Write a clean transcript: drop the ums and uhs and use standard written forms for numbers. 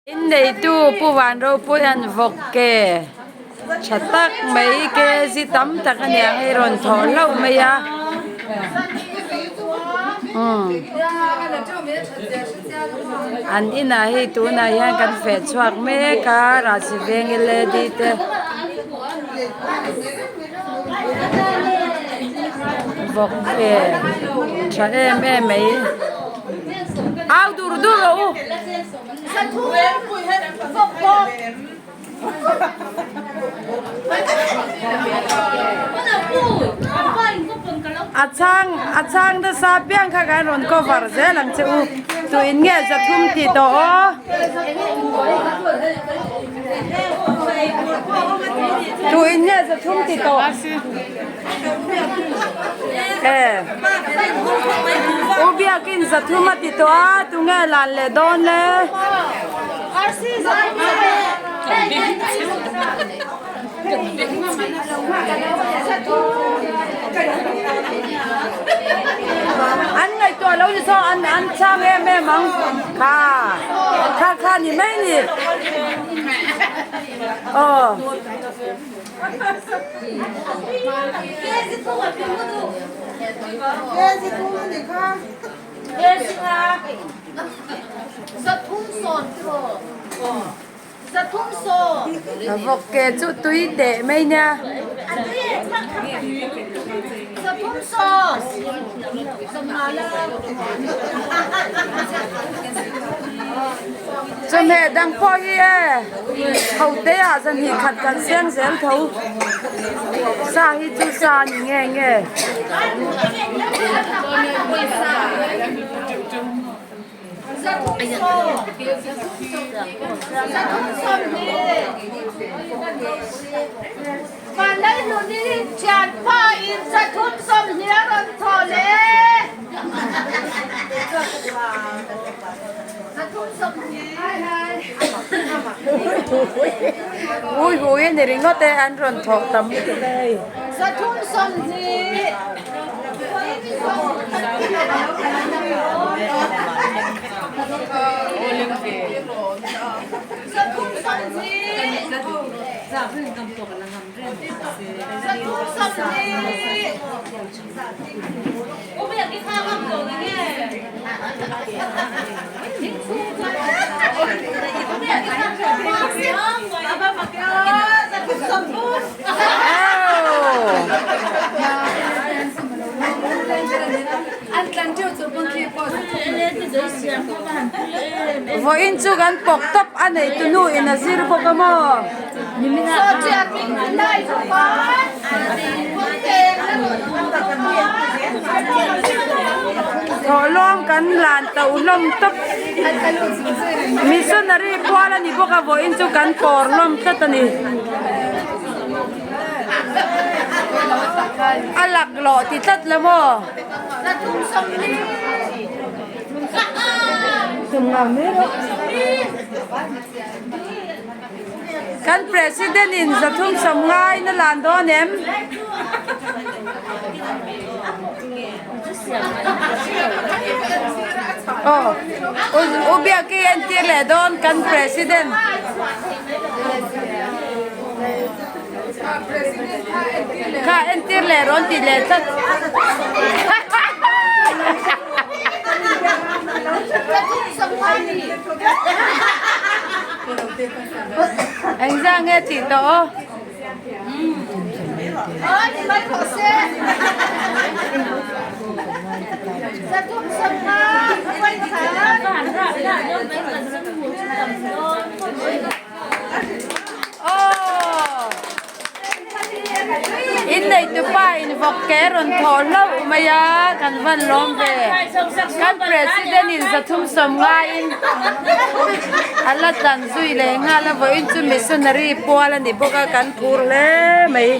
Inneitu Pu Vanropuia'n vawk ke tha tak mai kg tam tak a nia hei rawn thawh hlauh mai a umm an inah hei tunah hian kan feh chhuak mek a Rahsi veng led te. Vawk ke tha em em mai au dur dur rawh u. A chhang a chhang nasa piang kha kan rawn cover zel ang che u tuin nge zathum tih tawh aw. Tuin nge zathum ti tawh? E. U Biakin zathum a ti tawh a, tunge lan leh dawn le? An ngaihtuah lo ni saw an an chhang em em ang kha kha kha ni mai ni aw. Vawk ke chu tui teh mai nia. Chawhmeh dang pawh hi e ho te ah zan hnih khat kan seng zel tho. Sa hi chu sa a ni nge nge. Ui hui a ni ringawt e an rawn thawh tam lutuk e hei. Vawiin chu kan pawk tawp a nei tu nu in a zir bawk a maw? Thawhlawm kan lan to hlawm tawp. Missionary pual a ni bawk a vawiin chu kan kawr hlawm tlat a ni. A laklawh ti tlat lo maw? Kan President in zathum sawmngai na lan dawn em? Aw, U Biaki entir leh dawn kan President. Kha entir leh rawn ti leh tlat. Engzah nge tih tawh aw? Innei tupa in vawk ke rawn thawh hlauh mai a, kan van lawm ve. Kan President in zathum sawm ngaiin a la tlan zui leh nghal a, vawiin chu missionary pual a ni bawk a, kan phur hle mai.